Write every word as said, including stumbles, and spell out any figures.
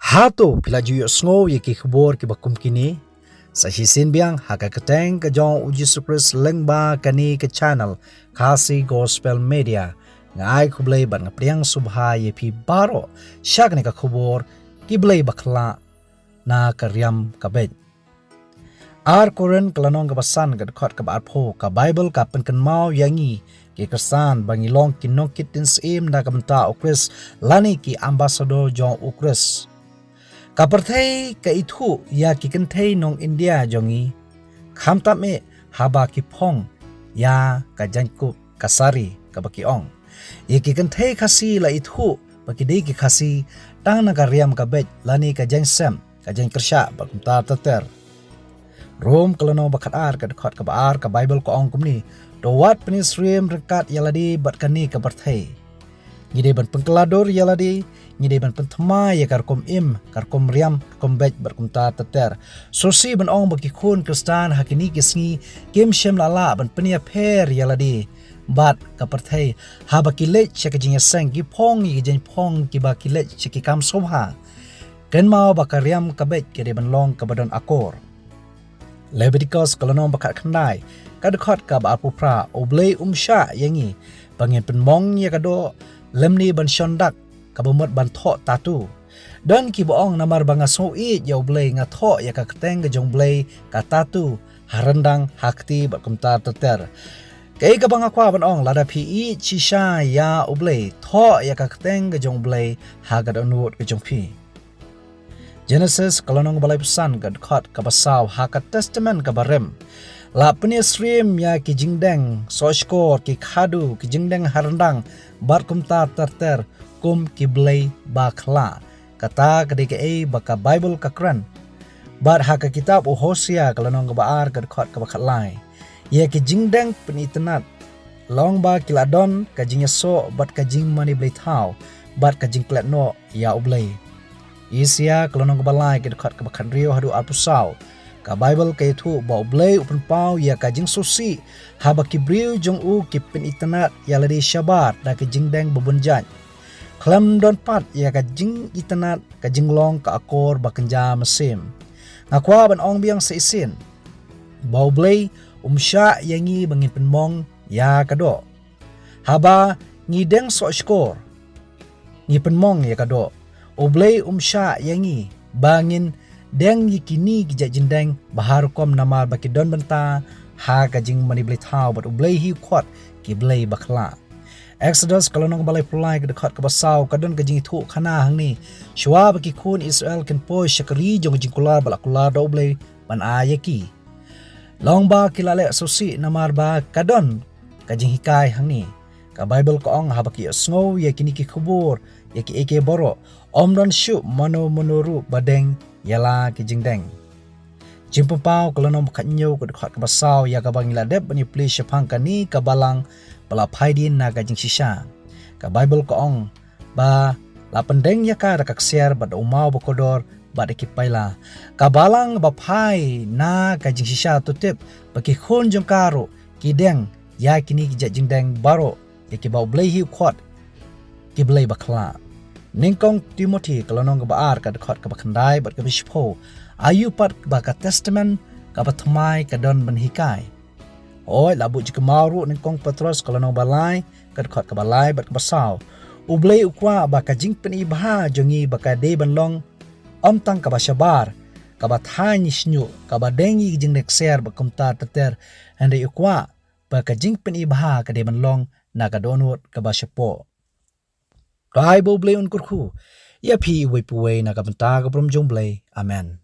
Hato phi la ju ïohsngew ïa ki khubor kiba kum kine? Sa shisien biang ha ka kyrteng ka jong U Jisu Khrist lyngba kane ka channel Khasi Gospel Media, nga ai khublei bad nga pdiang sngewbha ïa phi baroh sha kane ka khubor, ki blei bakla na ka riam ka beit. Ar Korinth ka lynnong kaba san ka dkhot kaba arphew, ka Baibl ka pynkynmaw ïa ngi ki Khristan ba ngi long ki nongkit ktien syiem na ka bynta U Khrist lane ki ambassador jong U Khrist. Ka pyrthei ka ithuh ïa ki kynthei nong India jong ngi, khamtam eh haba ki phong ïa ka jaiñkup ka sari kaba ki ong. Ïa ki kynthei Khasi la ithuh ba ki dei ki Khasi tang na ka riam ka beit lane ka jaiñsem, ka jaiñkyrshah bad kumta ter ter. Rom ka lynnong ba khatar ka dkhot kaba ar, ka Baibl ka ong kumne: To wat pynsyriem ryngkat ïa lade bad kane ka pyrthei. Ngi dei ban pynkylla dur ïa lade, ngi dei ban pynthymmai ïa ka rukom im, ka rukom riam, rukom beit bad kumta ter ter. Sngewsih ban ong ba ki khun Khristan ha kine ki sngi kim shym la lah ban pynïapher ïa lade bad ka pyrthei haba ki leit sha ka jingïaseng, ki phong ïa ki jaiñphong kiba ki leit sha ki kam sngewbha. Kynmaw ba ka riam ka beit ka dei ban long kaba don akor. Leviticus ka lynnong ba khatkhyndai ka dkhot kaba arphew phra: U Blei um shah ïa ngi ba ngin pynmong ïa ka doh lymne ban shon dak, kaba mut ban thoh tattoo. Don kiba ong, namar ba nga sngew ïeit ïa U Blei, nga thoh ïa ka kyrteng ka jong U Blei ka tattoo ha ryndang, ha kti bad kumta ter ter. Kaei kaba nga kwah ban ong, lada phi ïeit shisha ïa U Blei, thoh ïa ka kyrteng ka jong U Blei ha ka dohnud ka jong phi. Genesis ka lynnong ba laiphew san ka dkhot kaba saw: Ha ka Testament kaba rim la pynïasyriem ïa ki jingdeng sohshkor, ki khadu, ki jingdeng ha ryndang bad kumta ter ter kum ki blei bakla. Kata ka dei kaei ba ka Baibl ka kren. Bad ha ka kitab u Hosea ka lynnong kaba ar ka dkhot kaba khatlai, ïa ki jingdeng pynitynnad long ba ki la don ka jingïasoh bad ka jingmane blei thaw bad ka jingklet noh ïa U Blei. Isaiah ka lynnong kaba lai ka dkhot kaba khathynriew haduh arphew saw, ka Baibl ka ïathuh ba U Blei u pynpaw ïa ka jingsngewsih haba ki briew jong u ki pynitynnad ïa lade shabar da ki jingdeng babun jait. Khlem don pat ïa ka jingitynnad, ka jinglong ka akor ba kynja mynsiem. Nga kwah ban ong biang sa shisien ba U Blei um shah ïa ngi ba ngin pynmong ïa ka doh. Haba ngi deng sohshkor, ngi pynmong ïa ka doh. U Blei um shah ïa ngi ba ngin deng ïa kine ki jait jingdeng ba ha rukom, namar ba ki don bynta ha ka jingmane blei thaw bad U Blei hi u khot ki blei bakla. Exodus ka lynnong ba laiphew lai ka dkhot kaba saw ka don ka jingïathuh khana hangne: Shuwa ba ki khun Israel kin poi sha ka ri jong ka jingkular ba la kular da U Blei ban ai ïa ki, long ba ki la leh sngewsih, namar ba ka don ka jinghikai hangne. Ka Baibl ka ong, haba ki ïohsngew ïa kine ki khubor, ïa kiei kiei baroh, ym don shuh mano mano ruh ba deng ïa la ki jingdeng. Jingpynpaw ka lynnong ba khathynñiew ka dkhot kaba saw, ïa kaba ngi la dep ban ïa plie shaphang kane ka balang ba la phai dien na ka jingshisha. Ka Baibl ka ong ba la pyndeng ïa ka da ka ksiar bad da u maw bakordor bad da ki paila. Ka balang ba phai na ka jingshisha to tip ba ki khun jong ka ruh ki deng ïa kine ki jait jingdeng baroh ïa kiba U Blei hi u khot ki blei bakla. Nyngkong Timothi ka lynnong kaba ar ka dkhot kaba khyndai bad kaba shiphew, aïu pat ba ka Testament kaba thymmai ka don ban hikai. Hooid, la buh jingkynmaw ruh Nyngkong Petros ka lynnong ba lai ka dkhot kaba lai bad kaba saw. U Blei u kwah ba ka jingpyni bha jong ngi ba ka dei ban long ym tang kaba shabar, kaba thaiñ shñiuh, kaba deng ïa ki jingdeng ksiar bad kumta ter ter, hynrei u kwah ba ka jingpyni bha ka dei ban long na ka dohnud kaba shapoh. Ka ai ba U Blei un kyrkhu ïa phi iwei pa iwei na ka bynta ka burom jong U Blei. Amen.